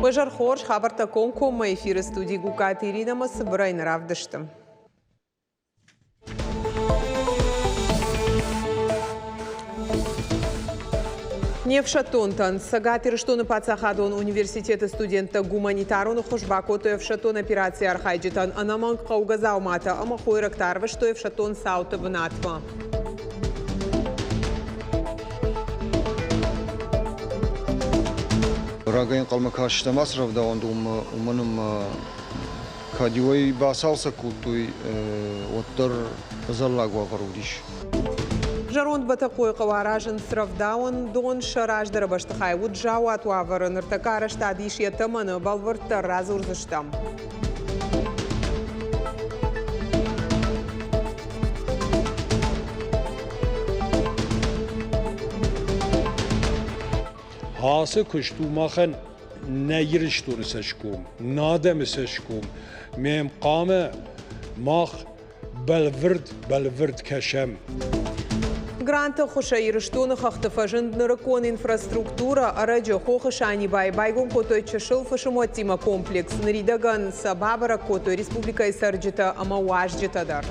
Уе зӕр хорз, хабӕрттӕ комкоммӕ эфиры студи Гукъаты Иринӕмӕ цыбырӕй нӕ равдысты. Не фсӕддонтӕн Цӕгат Ирыстоны паддзахадон университеты студенттӕ гуманитарон ӕххуыс бакодтой ӕфсӕддон операцийы архайджытӕн ӕнӕмӕнг хъӕугӕ дзауматӕ ӕмӕ хойрӕгтӕ арвыстой ӕфсӕддон цауты бынатмӕ. Рагӕй ӕнхъӕлмӕ кастыстӕм ацы рӕвдауӕндонмӕ, уымӕн ӕмӕ кӕд-иу ӕй бацалцӕг кодтой, уӕддӕр ӕдзӕллаг уавӕр уыдис. Зӕронд Бӕтӕхъойы хъӕуы аразынц рӕвдауӕндон. Сӕ раздӕры бӕстыхай уыд заууат уавӕры. Ныртӕккӕ арӕзтад ис йӕ тӕмӕны. Бӕлвырддӕр радзурдзыстӕм. Ацы куыст у махӕн нӕ Ирыстоны цӕсгом, нӕ адӕмы цӕсгом. Мӕм хъуамӕ мах бӕлвырд, бӕлвырд кӕсӕм. Гранты ӕххуысӕй Ирыстоны хӕхты фӕзынд нырыккон инфраструктурӕ. Ӕрӕджы Хохы Санибайы байгом кодтой чысыл фысымуӕттимӕ комплекс. Ныридӕгӕн сӕ бабӕрӕг кодтой республикӕйы цӕрджытӕ ӕмӕ уазджытӕ дӕр.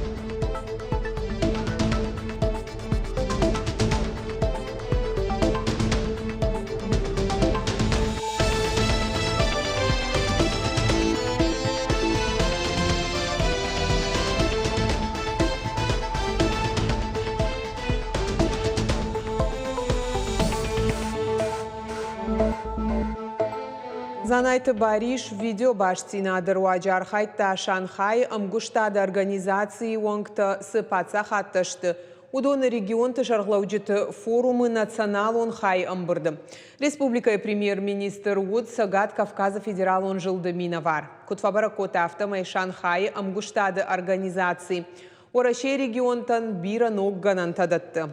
Дзанайты Барис видеобастдзинады руаджы архайдта Шанхайы ӕмгуыстады организацийы уӕнгтӕ цы паддзахадтӕ сты, уыдоны регионты сӕргълӕуджыты форумы националон хайы ӕмбырды. Республикӕйы премьер-министр уыд Цӕгат Кавказы федералон зылды минӕвар. Куыд фӕбӕрӕг кодта, афтӕмӕй Шанхайы ӕмгуыстады организаци Уӕрӕсейы регионтӕн бирӕ ног гӕнӕнтӕ дӕтты.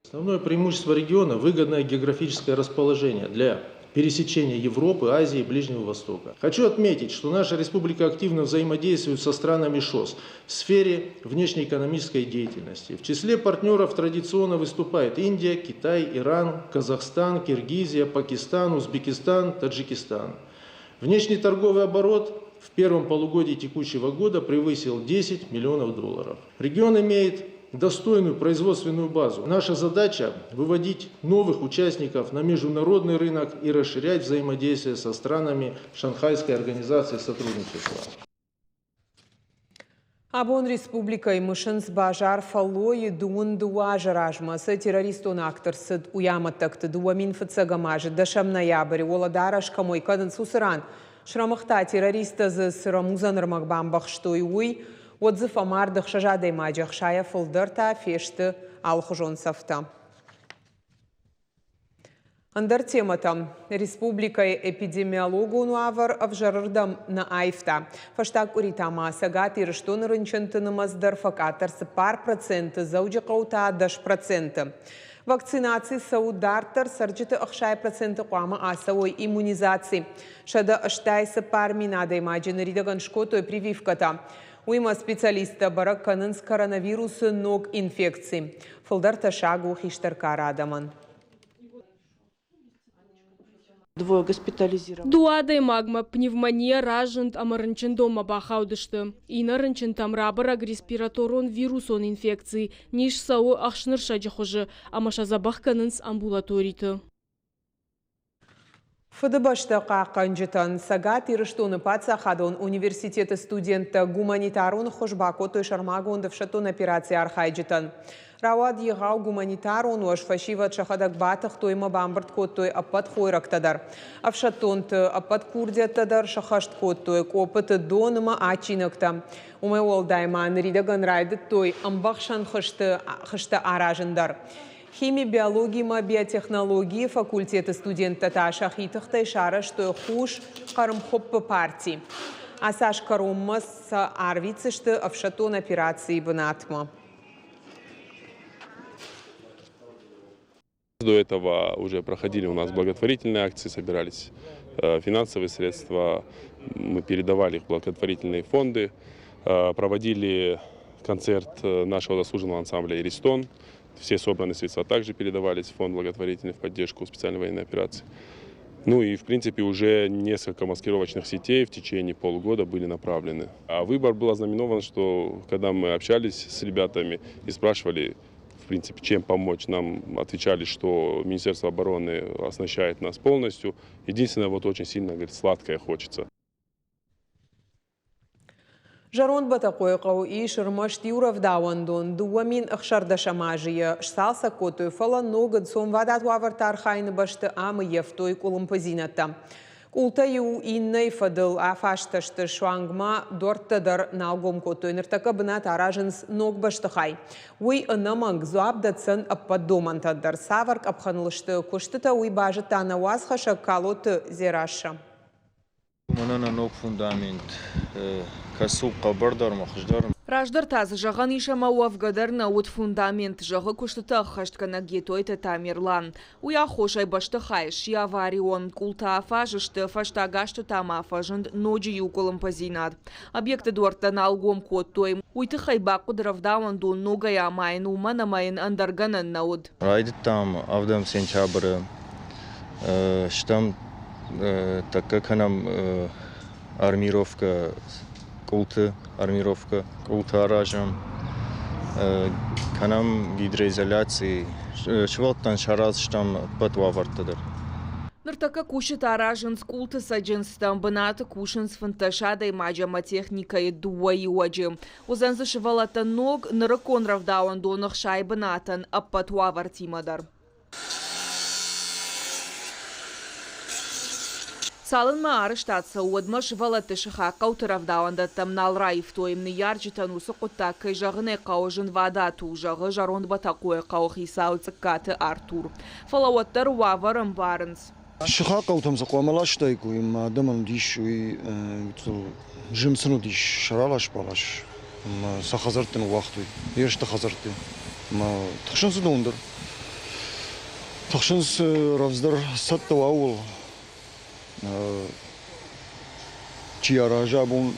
Основное преимущество региона – выгодное географическое расположение для пересечения Европы, Азии и Ближнего Востока. Хочу отметить, что наша республика активно взаимодействует со странами ШОС в сфере внешнеэкономической деятельности. В числе партнеров традиционно выступают Индия, Китай, Иран, Казахстан, Киргизия, Пакистан, Узбекистан, Таджикистан. Внешний торговый оборот в первом полугодии текущего года превысил 10 миллионов долларов. Регион имеет достойную производственную базу. Наша задача – выводить новых участников на международный рынок и расширять взаимодействие со странами Шанхайской организации сотрудничества. Абон республикӕйы мысынц базар фӕллойы дыууын дыууӕ азы размӕ цы террористон акт ӕрцыд, уый амӕттӕгты 2000 фыццӕгӕм азы дӕсӕм ноябры уӕлӕдарӕс кӕмой кӕнынц, уыцы ран срӕмыгъта террористтӕ дзы цы рӕмудзӕн ӕрмӕг бамбӕхстой, уый. Уӕд дзы фӕмард ӕхсӕз адӕймаджы, ӕхсайӕ фылдӕр та фесты алыхуызон цӕфтӕ. Ӕндӕр темӕтӕм. Республикӕйы эпидемиологон уавӕр ӕвзӕрырдӕм нӕ аивта. Фӕстаг къуыри та ма Цӕгат Ирыстоны рынчынты нымӕц дӕр фӕкъаддӕр 4%, Дзӕуджыхъӕуы та 10%. Вакцинаци цӕуы дарддӕр, цӕрджыты 60% хъуамӕ ацӕуой иммунизаци. 184 000 адӕймаджы ныридӕгӕн скодтой прививкӕтӕ. Уыимӕ специалисттӕ бӕрӕг кӕнынц коронавирусы ног инфекци. Фылдӕр тӕссаг у хистӕр кары адӕмӕн. Дыууӕ адӕймагмӕ пневмония разынд ӕмӕ рынчындонмӕ бахаудысты. Иннӕ рынчынтӕм рабӕрӕг респираторон вирусон инфекци, низ цӕуы ӕхснырсӕджы хуызы ӕмӕ сӕ дзӕбӕх кӕнынц амбулаториты. Фыдыбӕстӕ хъахъхъӕнджытӕн Цӕгат Ирыстоны паддзахадон университеты студенттӕ гуманитарон ӕххуыс бакодтой сӕрмагонд ӕфсӕддон операцийы архайджытӕн. Рауад егъау гуманитарон уӕз, фӕсивӕд сӕхӕдӕг батыхтой ӕмӕ бамбырд кодтой ӕппӕт хойрӕгтӕ дӕр. Ӕфсӕддонты ӕппӕт курдиӕттӕ дӕр сӕххӕст кодтой къоппыты дон ӕмӕ адджинӕгтӕ. Уымӕй уӕлдай ма ныридӕгӕн райдыдтой ӕмбӕхсӕн хызты хызтӕ аразын дӕр. Хими, биологи ӕмӕ биотехнологийы факультеты студенттӕ та сӕхи тыхтӕй сарӕзтой хус хъӕрмхуыппы парти. Ацы аз кӕронмӕ сӕ арвитдзысты ӕфсӕддон операцийы бынатмӕ. До этого уже проходили у нас благотворительные акции, собирались финансовые средства, мы передавали их в благотворительные фонды, проводили концерт нашего заслуженного ансамбля «Иристон». Все собранные средства также передавались в фонд благотворительный в поддержку специальной военной операции. Ну и, в принципе, уже несколько маскировочных сетей в течение полугода были направлены. А выбор был ознаменован, что когда мы общались с ребятами и спрашивали, в принципе, чем помочь, нам отвечали, что Министерство обороны оснащает нас полностью. Единственное, вот очень сильно, говорит, сладкое хочется. Зӕронд Бӕтӕхъойыхъӕуы ис ӕрмӕст иу рӕвдауӕндон. 2016 азы йӕ сцалцӕг кодтой, фӕлӕ ног ӕнцонвадат уавӕрты архайыны бӕсты ам ӕййӕфтой къуылымпыдзинӕдтӕ. Къултӕ иу иннӕйы фӕдыл афазтӕ сты, суанг ма дуӕрттӕ дӕр нал гом кодтой. Ныртӕккӕ бынат аразынц ног бӕстыхай. Уый ӕнӕмӕнг дзуапп дӕтдзӕн ӕппӕт домӕнтӕн дӕр. Цавӕр къӕпхӕныл сты куыстытӕ, уый базыдта нӕ уацхӕссӕг Калоты Дзерассӕ. Мӕнӕ нӕ ног фундамент, кӕцы у хъӕбӕрдӕр ӕмӕ хуыздӕр. Раздӕр та дзы зӕгъӕн ис ӕмӕ уӕвгӕ дӕр нӕ уыд фундамент, зӕгъы куыстыты ӕххӕстгӕнӕг Гетойты Тамерлан. Уый аххосӕй бӕстыхай сси аварион, къултӕ афаз сты, фӕстаг азты та ма фӕзынд ноджы иу къуылымпыдзинад. Объекты дуӕрттӕ нал гом кодтой. Уый тыххӕй бахъуыд рӕвдауӕндон ногӕй амайын, уымӕн ӕмӕ йын ӕндӕр гӕнӕн нӕ уыд. Райдыдтам 7 сентябры, стӕм тӕккӕ кӕнӕм армировкӕ, къулты армировкӕ, къулты аразӕм, кӕнӕм гидроизоляци, сывӕллӕттӕн сараздзыстӕм ӕппӕт уавӕртӕ дӕр. Ныртӕккӕ кусджытӕ аразынц къулты цӕджындзтӕм, бынаты кусынц 15 адӕймаджы ӕмӕ техникӕйы дыууӕ иуӕджы. Уыдзӕн дзы сывӕллӕттӕн ног, нырыккон рӕвдауӕндоны 60 бынатӕн ӕппӕт уавӕртимӕ дӕр. Цалынмӕ арӕзтад цӕуы, уӕдмӕ сывӕллӕтты сыхаг хъӕуты рӕвдауӕндӕттӕм нал раивтой. Ныййарджытӕн уыцы хъуыддаг, кӕй зӕгъын ӕй хъӕуы, зынвадат у, зӕгъы зӕронд Бӕтӕхъойы хъӕуы хицау Цъыккаты Артур. Фӕлӕ уӕддӕр уавӕр ӕмбарынц. Сыхаг хъӕутӕм цы хъуамӕ ластаиккой, ӕмӕ адӕмӕн уыдис уый гыццыл зын сын уыдис сӕ ралас-балас ӕмӕ сӕ хӕдзӕртты ныууагътой, ерысты хӕдзӕртты. Ӕмӕ тыхсынц уыдон дӕр. Тыхсынц рӕвдздӕр цӕттӕ уа ууыл. Чи аразы абон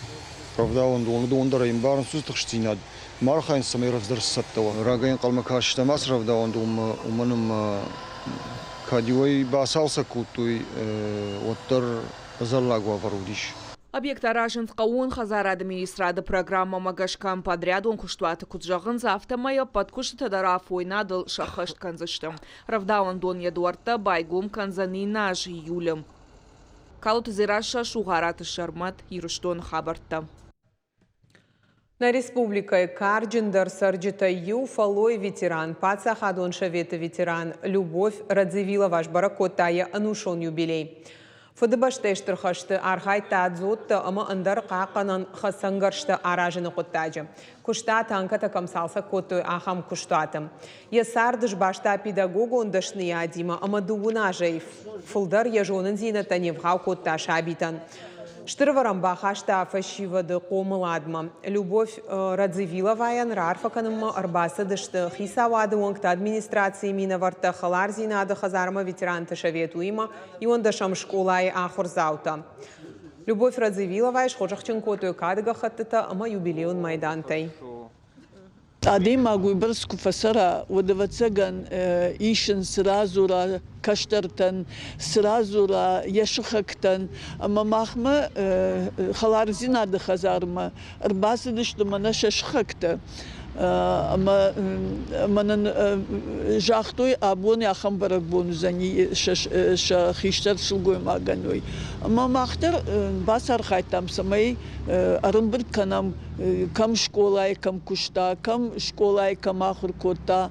рӕвдауӕндон, уыдон дӕр ӕмбарынц уыцы тыхстдзинад. Ма архайынц, цӕмӕй рӕвдздӕр сцӕттӕ уа. Рагӕй ӕнхъӕлмӕ кастыстӕм ацы рӕвдауӕндонмӕ, уымӕн ӕмӕ кӕд-иу ӕй бацалцӕг кодтой, уӕддӕр ӕдзӕллаг уавӕр уыдис. Объект аразынц хъӕууон хӕдзарады министрады программӕмӕ гӕсгӕ. Подрядон куыстуаты куыд зӕгъынц, афтӕмӕй ӕппӕт куыстытӕ дӕр афойнадыл сӕххӕст кӕндзысты. Рӕвдауӕндон йӕ дуӕрттӕ байгом кӕндзӕн иннӕ аз июлы. Калоты Дзерассӕ, Сугъараты Сӕрмӕт, Ирыстоны хабӕрттӕ. Нӕ республикӕйы карджындӕр цӕрджытӕй иу фӕллойы ветеран, паддзахадон советы ветеран Любовь Радзивилова сбӕрӕг кодта йӕ ӕнусон юбилей. Фыдыбӕстӕйы Стыр хӕсты архайдта дзоттӕ ӕмӕ ӕндӕр хъахъхъӕнӕн хӕцӕнгӕрзтӕ аразыны хъуыддаджы. Куыста, танкӕтӕ кӕм цалцӕг кодтой, ахӕм куыстуаты. Йӕ цард сбаста педагогон дӕсныйадимӕ ӕмӕ дыууын азӕй фылдӕр йӕ зонындзинӕдтӕ не вгъау кодта сабитӕн. Стыр ӕвӕрӕн бахаста фӕсивӕды хъомыладмӕ. Любовь Радзивиловайӕн раарфӕ кӕнынмӕ ӕрбацыдысты хицауады уӕнгтӕ, администрацийы минӕвӕрттӕ, хӕлардзинады хӕдзармӕ ветеранты совет, уыимӕ 11-ӕм скъолайы ахуырдзаутӕ. Любовь Радзивиловайы схорзӕхджын кодтой кады гӕххӕттытӕ ӕмӕ юбилейон майдантӕй. Адӕймаг уыйбӕрц куы фӕцӕра, уӕд, ӕвӕццӕгӕн, ис ын цы радзура кӕстӕртӕн, цы радзура йӕ сыхӕгтӕн. Ӕмӕ махмӕ хӕлардзинады хӕдзармӕ ӕрбацыдысты мӕнӕ сӕ сыхӕгтӕ. Ӕмӕ мӕнӕн загътой, абон ахӕм бӕрӕгбон уыдзӕни сӕ хистӕр сылгоймагӕн уый. Ӕмӕ мах дӕр бацархайдтам, цӕмӕй ӕрӕмбырд кӕнӕм кӕм скъолайы кӕм куыста, кӕм скъолайы кӕм ахуыр кодта,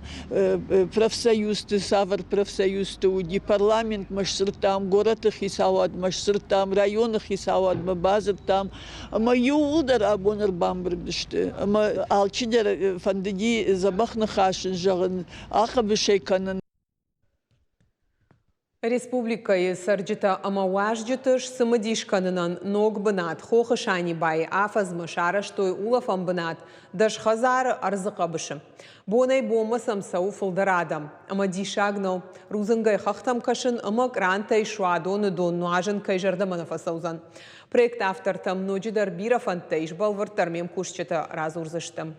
профсоюзты цавӕр профсоюзты уыди, парламентмӕ сдзырдтам, горӕты хицауадмӕ сдзырдтам, районы хицауадмӕ бадзырдтам, ӕмӕ иууылдӕр абон ӕрбамбырд сты. Ӕмӕ алчидӕр фӕндыди дзӕбӕх ныхас ын зӕгъын, ахъӕбысӕй кӕнын. Республикӕйы цӕрджытӕ ӕмӕ уазджыты сцымыдис кӕнынӕн ног бынат Хохы Санибайы афӕдзмӕ сарӕзтой улӕфӕн бынат 10 хӕдзары ӕрдзы хъӕбысы. Бонӕй-бонмӕ сӕм цӕуы фылдӕр адӕм. Ӕмӕ диссаг нӕу, рудзынгӕй хӕхтӕм кӕсын ӕмӕ кърантӕй суадоны дон нуазын кӕй зӕрдӕмӕ нӕ фӕцӕудзӕн. Проекты автортӕм ноджыдӕр бирӕ фӕндтӕ ис, бӕлвырддӕр ме мкусджытӕ радзурдзысты.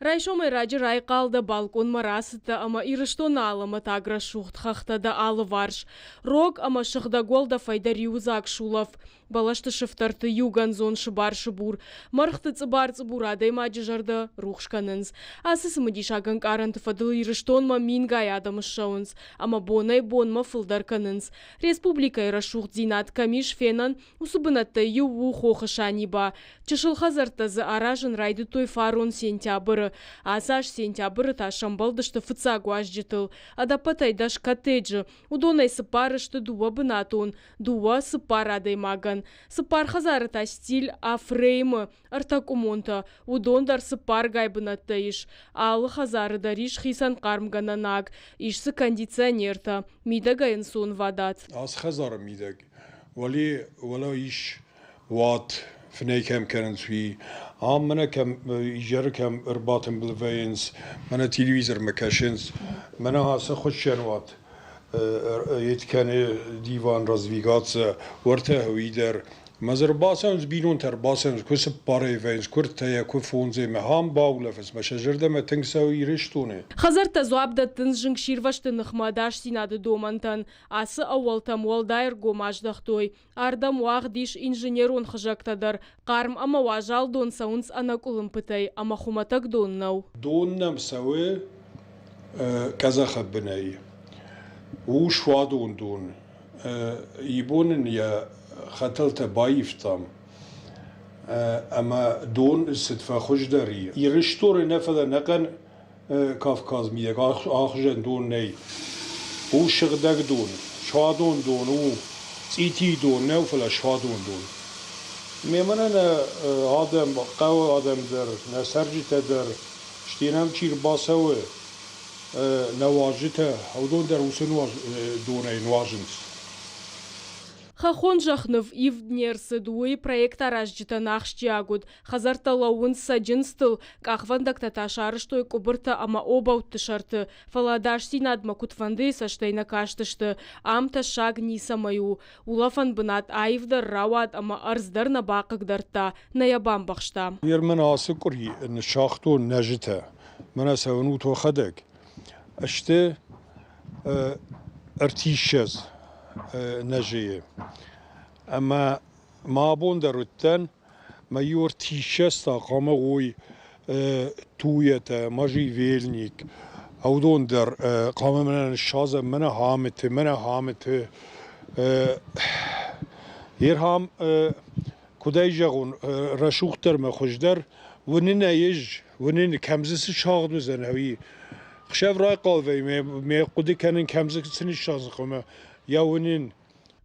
Райсомӕй раджы райхъал дӕ, балкъонмӕ рацыдтӕ ӕмӕ Ирыстоны алӕмӕтаг рӕсугъд хӕхтӕ дӕ алыварс. Рог ӕмӕ сыгъдӕг уӕлдӕфӕй дӕ риуыдзаг сулӕф. Бӕлӕсты сыфтӕрты иугӕндзон сыбар-сыбур, мӕргъты цъыбар-цъыбур адӕймаджы зӕрдӕ рухс кӕнынц. Ацы цымыдисаг ӕнкъарӕнты фӕдыл Ирыстонмӕ мингай адӕм ссӕуынц ӕмӕ бонӕй-бонмӕ фылдӕр кӕнынц. Республикӕйы рӕсугъддзинад кӕм ис фенӕн, уыцы бынӕттӕй иу у Хохы Саниба. Чысыл хӕдзӕрттӕ дзы аразын райдыдтой фарон сентябры. Ацы аз сентябры та сӕмбӕлдысты фыццаг уазджытыл. Ӕдӕппӕтӕй 10 коттеджы. Уыдонӕй цыппар сты дыууӕбынатон, дыууӕ цыппар адӕймагӕн. Цыппар хӕдзары та стиль А-фреймы, ӕртӕкъуымонтӕ. Уыдон дӕр цыппаргай бынӕттӕ ис. Алы хӕдзары дӕр ис хицӕн хъармгӕнӕн аг, ис дзы кондиционертӕ, мидӕгӕй ӕнцонвадат. Ацы хӕдзары мидӕг уӕле уӕлӕ ис уат, фынӕй кӕм кӕнынц, уый. Ам мӕнӕ кӕм изӕры кӕм ӕрбатымбыл вӕййынц, мӕнӕ телевизормӕ кӕсынц, мӕнӕ ацы хуыссӕн уат ед кӕны диван раздвигаться, уӕртӕ уый дӕр. Мӕ дзы ӕрбацӕуынц бинонтӕ ӕрбацӕуынц, куы цыппарӕй вӕййынц, куы ӕртӕйӕ, куы фондзӕй. Мӕ ам баулӕфынц, мӕ сӕ зӕрдӕмӕ тынг цӕуы Ирыстоны. Хӕдзӕрттӕ дзуапп дӕттынц зынгсирвӕзты ныхмӕ ӕдасдзинады домӕнтӕн. Ацы ӕууӕлтӕм уӕлдай ӕргом аздӕхтой. Ардӕм уагъд ис инженерон хызӕгтӕ дӕр. Хъарм ӕмӕ уазал дон цӕуынц ӕнӕкъуылымпытӕй ӕмӕ хуымӕтӕг дон нӕу. Дон нӕм цӕуы къӕдзӕхы бынӕй. У суадон дон. Ибон ын йӕ хӕтӕлтӕ баивтам ӕмӕ дон цыд фӕхуыздӕр и. Ирыстоны нӕ, фӕлӕ ӕнӕхъӕн Кавказ мидӕг ахуызӕн дон нӕй. У сыгъдӕг дон, суадон дон у, цъитийы дон нӕу, фӕлӕ суадон дон. Мемӕ нӕ адӕм, хъӕуы адӕм дӕр, нӕ цӕрджытӕ дӕр, стӕй нӕм чи рбацӕуы, нӕ уазджытӕ, уыдон дӕр уыцы донӕй нуазынц. Хӕххон зӕхныв ивд не рцыд, уый проектаразджытӕн ахсджиаг уыд. Хӕдзӕрттӕ лӕууынц цӕджындзтыл, къахвӕндӕгтӕ та сарӕзтой къуыбыртӕ ӕмӕ обӕутты сӕрты, фӕлӕ ӕдасдзинадмӕ куыдфӕндыйы цӕстӕй нӕ кастысты. Ам тӕссаг ницӕмӕй у. Улӕфӕн бынат аивдӕр рауад ӕмӕ ӕрдз дӕр нӕ бахъыгдардта, нӕ йӕ бамбӕхста. Ныр мын ацы къуыри ныссагътон нӕзытӕ. Мӕнӕ сӕ уынут уӕхӕдӕг. Сты ӕртиссӕдз нӕзыйы. Ӕмӕ ма абон дӕр уыдтӕн, мӕ иу ӕртиссӕдз та хъуамӕ уой туйӕтӕ, можжевельник, уыдон дӕр хъуамӕ мӕнӕ ныссадзӕм, мӕнӕ хамыты, мӕнӕ хамыты. Ерхам, куыд ӕй зӕгъон, рӕсугъддӕр мӕ хуыздӕр, уынын ӕй ӕз, уынын, кӕм дзы цы сагъд уыдзӕн, ӕви хсӕв райхъал вӕййын, мӕ хъуыды кӕнын, кӕм дзы цы ныссадзын хъуамӕ, йӕ уынын.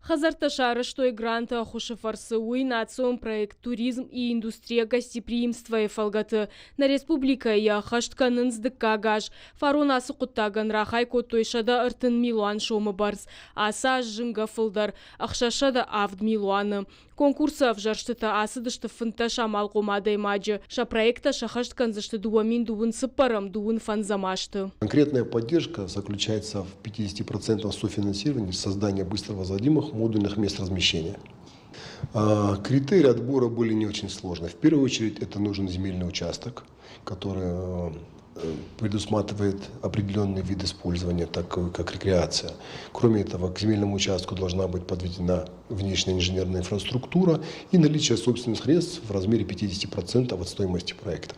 Хӕдзӕрттӕ сарӕзтой гранты ӕххуысы фӕрцы, уый национ проект «Туризм и индустрия гостеприимства»-йы фӕлгӕты. Нӕ республикӕйы йӕ ӕххӕст кӕнынц дыккаг аз. Фарон ацы хъуыддагӕн рахай кодтой 130 милуан сомы бӕрц, ацы аз зынгӕ фылдӕр, 607 милуаны. Конкурсы ӕвзӕрстытӕ ацыдысты 15 амалхъом адӕймаджы. Сӕ проекттӕ сӕххӕст кӕндзысты 2024-ӕм, 25-ӕм азты. Конкретная поддержка заключается в 50% софинансировании создания быстро возводимых модульных мест размещения. Критерии отбора были не очень сложны. В первую очередь это нужен земельный участок, который предусматривает определенный вид использования, такой как рекреация. Кроме этого, к земельному участку должна быть подведена внешняя инженерная инфраструктура и наличие собственных средств в размере 50% от стоимости проекта.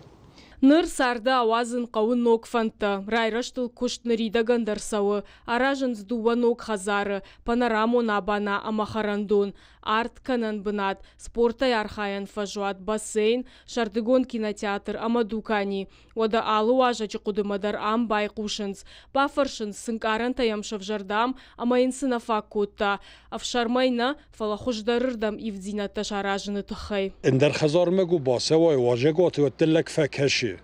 Ныр царды ауадзын хъӕуы ног фӕндтӕ. Райрӕзтыл куыст ныридӕгӕн дӕр цӕуы. Аразынц дыууӕ ног хӕдзары, панорамон абана ӕмӕ хӕрӕндон, арт кӕнӕн бынат, спортӕй архайӕн фӕзуат, бассейн, сӕрдыгон кинотеатр ӕмӕ дукани. Уӕдӕ алы уазӕджы хъуыдымӕ дӕр ам байхъусынц, бафӕрсынц, цы нкъарӕнтӕ йӕм сӕвзӕрд ам ӕмӕ йын цы нӕ фаг кодта. Ӕфсӕрмӕй нӕ, фӕлӕ хуыздӕрырдӕм ивддзинӕдтӕ саразыны тыххӕй. Ӕндӕр хӕдзармӕ куы бацӕуай, уазӕгуаты уӕддӕр лӕг фӕкӕсы.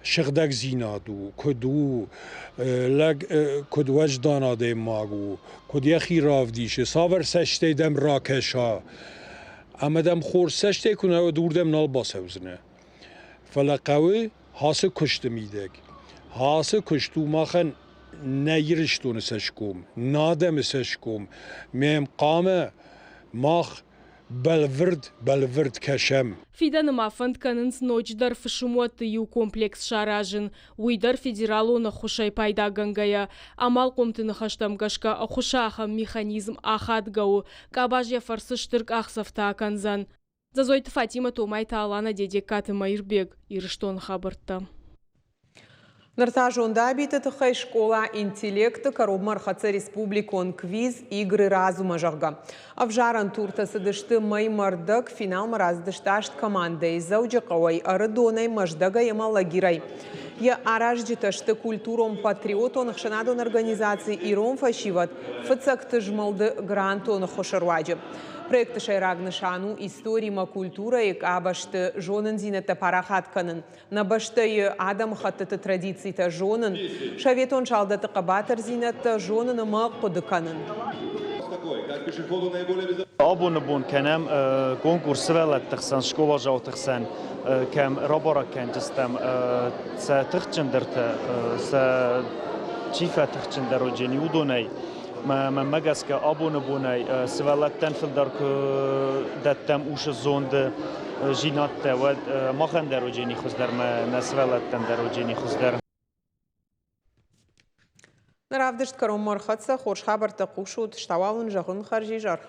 Сыгъдӕгдзинад у, куыд у, лӕг куыд уӕздан адӕймаг у, куыд йӕхи равдисы, цавӕр цӕстӕй дӕм ракӕса. Ӕмӕ дӕм хорз цӕстӕй куы нӕ уӕд уырдӕм нал бацӕудзынӕ. Фӕлӕ хъӕуы ацы куысты мидӕг. Ацы куыст у махӕн нӕ Ирыстоны цӕсгом, нӕ адӕмы цӕсгом. Мӕм хъуамӕ мах Бӕлвырд, бӕлвырд кӕсӕм. Фидӕны ма фӕнд кӕнынц ноджыдӕр фысымуӕтты иу комплекс саразын, уый дӕр федералон ӕххуысӕй пайдагӕнгӕйӕ. Амалхъомты ныхӕстӕм гӕсгӕ ӕххуысы ахӕм механизм ахадгӕ у, къабаз йӕ фӕрцы стыр къахдзӕфтӕ акӕндзӕн. Дзӕзойты Фатимӕ, Томайты Алана, Дедегкаты Мӕирбег, Ирыстоны хабӕрттӕ. Ныр та зондабиты тыххӕй скъола «Интеллект»-ы кӕронмӕ ӕрхӕццӕ республикон квиз «Игры разума», зӕгъгӕ. Ӕвзарӕн туртӕ цыдысты мӕймӕ рдӕг, финалмӕ рацыдысты аст командӕйы Дзӕуджыхъӕуӕй, Ӕрыдонӕй, Мӕздӕгӕй ӕмӕ Лагирӕй. Йӕ аразджытӕ сты культурон-патриотон ӕхсӕнадон организаци «Ирон фӕсивӕд» фыццӕгты змӕлды грантон ӕххуысы руаджы. Проекты сӕйраг нысан у историмӕ, культурӕйы къабӕзты зонындзинӕдтӕ парахат кӕнын, нӕ бӕстӕйы адӕмыхӕттыты традицитӕ зонын, советон салдӕтты хъӕбатырдзинӕдтӕ зонын ӕмӕ хъуыды кӕнын. Абоны бон кӕнӕм конкурс сывӕллӕтты хсӕн, скъоладзауты хсӕн, кӕм рабӕрӕг кӕнджыстӕм сӕ тыхджындӕртӕ, сӕ чи фӕтыхджындӕр уыджени, уыдонӕй. Мӕнмӕ гӕсгӕ, абоны бонӕй сывӕллӕттӕн фылдӕр куы дӕттӕм усы зонды зинӕдтӕ, уӕд махӕн дӕр уыджени хуыздӕр, нӕ сывӕллӕттӕн дӕр уыджени хуыздӕр. Равдыст кӕронмӕ ӕрхӕццӕ, хорз хабӕрттӕ хъусут, стауал уын зӕгъын хӕрзизӕр.